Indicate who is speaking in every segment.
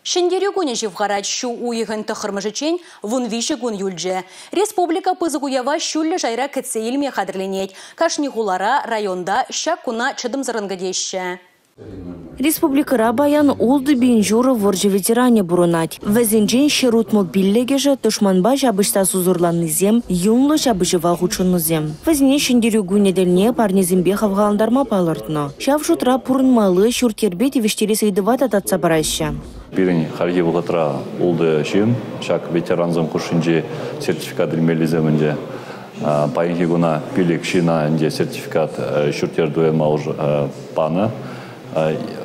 Speaker 1: Ҫӗнтерӳ кунӗ ҫывхарать. Ҫу уйӑхӗн 9-мӗшӗччен 13 кун юлчӗ. Республика пысӑк уява ҫӳллӗ шайра кӗтсе илме хатӗрленет. Кашни хулара, районта ҫак куна чӑтӑмсӑррӑн кӗтеҫҫӗ.
Speaker 2: Республикӑра паян 6,5 вӑрҫӑ ветеранӗ пурӑнать. Вӗсенчен 165-шӗ тӑшманпа ҫапӑҫса сусӑрланнисем, юнлӑ ҫапӑҫӑва хутшӑннисем. Вӗсене Ҫӗнтерӳ кунӗ тӗлне парнесемпе хавхалантарма палӑртнӑ. Ҫав шутра пурӑнмалли ҫурт-йӗрпе тивӗҫтерес ыйтӑва та татса параҫҫӗ.
Speaker 3: Пирӗн хальхи вӑхӑтра 6 ҫын ҫак ветерансем хушшинче сертификат илмеллисем ӗнтӗ. Паянхи куна 5 ҫынна ӗнтӗ сертификат ҫурт-йӗр туянма панӑ.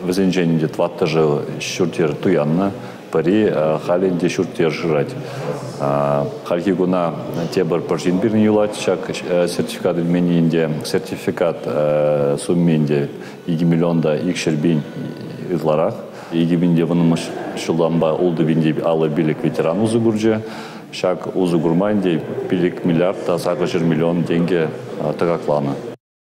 Speaker 3: Вӗсенчен ӗнтӗ 4-шӗ ҫурт-йӗр туяннӑ, пӗри халь ӗнтӗ ҫурт-йӗр шырать. Хальхи куна тепӗр пӗр ҫын пирӗн юлать ҫак сертификат илменни ӗнтӗ. Сертификат сумми ӗнтӗ 2 миллион та 200 пин ытларах. 2010 ҫултанпа 6,055 ветеран усӑ курчӗ. Ҫак усӑ курма ӗнтӗ 5 миллиард та 800 миллион тенкӗ тӑкакланӑ.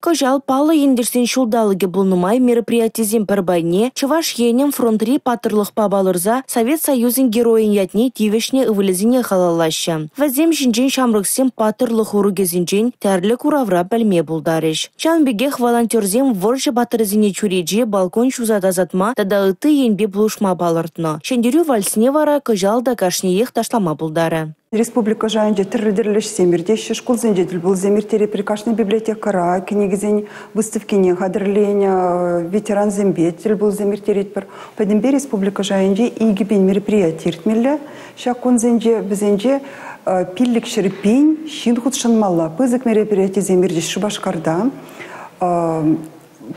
Speaker 2: Кӑҫал паллӑ ентешсен ҫулталӑкӗ пулнӑ май мероприятисен пӗр пайне Чӑваш Енӗн фронтри паттӑрлӑхпа палӑрса Совет Союзӗн Геройӗн ятне тивӗҫнӗ ывӑлӗсене халаллаҫҫӗ. Вӗсем ҫинчен ҫамрӑксем паттӑрлӑх урокӗсенчен тӗрлӗ куравра пӗлме пултарӗҫ. Ҫавӑн пекех волонтерсем вӑрҫӑ паттӑрӗсене чӳрече, балкон ҫуса тасатма тата ытти енпе пулӑшма палӑртнӑ. Ҫӗнтерӳ вальсне вара кӑҫал та кашниех ташлама пултарӗ.
Speaker 4: Республика шайӗнче тӗрлӗ-тӗрлӗ ӗҫсем иртеҫҫӗ. Шкулсенче тӗл пулусем ирттеретпӗр. Кашни библиотекӑра кӗнекесен выставкине хатӗрленӗ, ветерансемпе тӗл пулусем ирттеретпӗр. Пӗтӗмпе республика шайӗнче 2000 мероприяти иртмелле. Ҫак кунсенче вӗсенче 500 пин ҫын хутшӑнмалла. Пысӑк мероприятисем иртӗҫ Шупашкарта.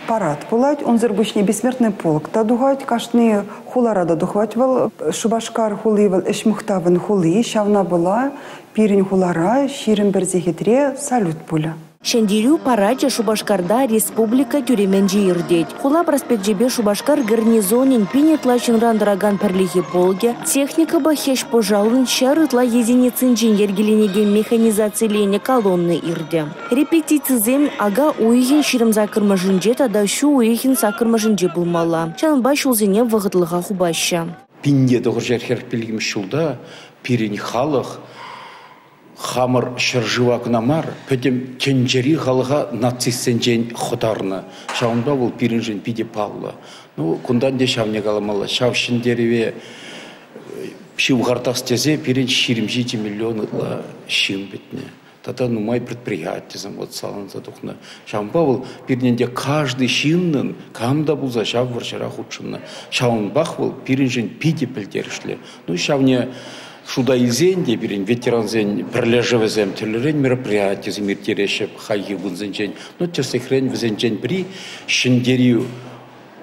Speaker 4: Парад пулать. Унсӑр пуҫне Бессмертный полк та тухать. Кашни хулара та тухать вӑл. Шупашкар хули вӑл ӗҫ мухтавӗн хули. Ҫавна пула пирӗн хулара 21 сехетре салют пулӗ.
Speaker 2: Ҫӗнтерӳ парачӗ Шупашкарта республика тӳремӗнче иртет. Хула проспекчӗпе Шупашкар гарнизонӗн 1000 ытла ҫынран тӑракан пӗрлехи полкӗ, техникӑпа хӗҫ-пӑшалӑн 100 ытла единицинчен йӗркеленекен механизациленӗ колонна иртӗ. Репетицисем ака уйӑхӗн 28-мӗшӗнче тата ҫу уйӑхӗн 8-мӗшӗнче пулмалла. Ҫавӑнпа ҫулсене вӑхӑтлӑха хупаҫҫӗ.
Speaker 5: 1945 ҫулта пирӗн халӑх хамӑр ҫӗршыва кӑна мар, пӗтӗм тӗнчери халӑха нацистсенчен хӑтарнӑ. Ҫавӑнпа вӑл пирӗншӗн питӗ паллӑ. Ну, кунтан те ҫавне каламалла. Ҫав ҫӗнтерӗве ҫывхартас тесе пирӗн 27 миллион ытла ҫын пӗтнӗ. Тата нумай предприятисем вот саланса тухнӑ. Ҫавӑнпа вӑл пирӗн ӗнтӗ каждый ҫыннӑн кам та пулса ҫав вӑрҫӑра хутшӑннӑ. Ҫавӑнпах вӑл пирӗншӗн питӗ пӗлтерӗшлӗ. Ну, ҫавне шута илсен те пирӗн ветерансен пӗрлешӗвӗсем тӗрлӗрен мероприятисем ирттереҫҫӗ хальхи кунсенчен. Ну, тӗслӗхрен вӗсенчен пӗри Ҫӗнтерӳ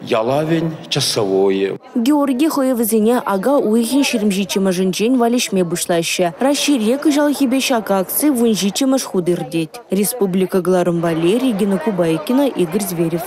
Speaker 5: ялавӗн часовойӗ.
Speaker 2: Георги хӑйӑвӗсене ака уйӑхӗн 27-мӗшӗнчен валеҫме пуҫлаҫҫӗ. Раҫҫейре кӑҫалхипе ҫак акци 17-мӗш хут иртет. Республика кӑларӑм валли Регина Кубайкина, Игорь Зверев.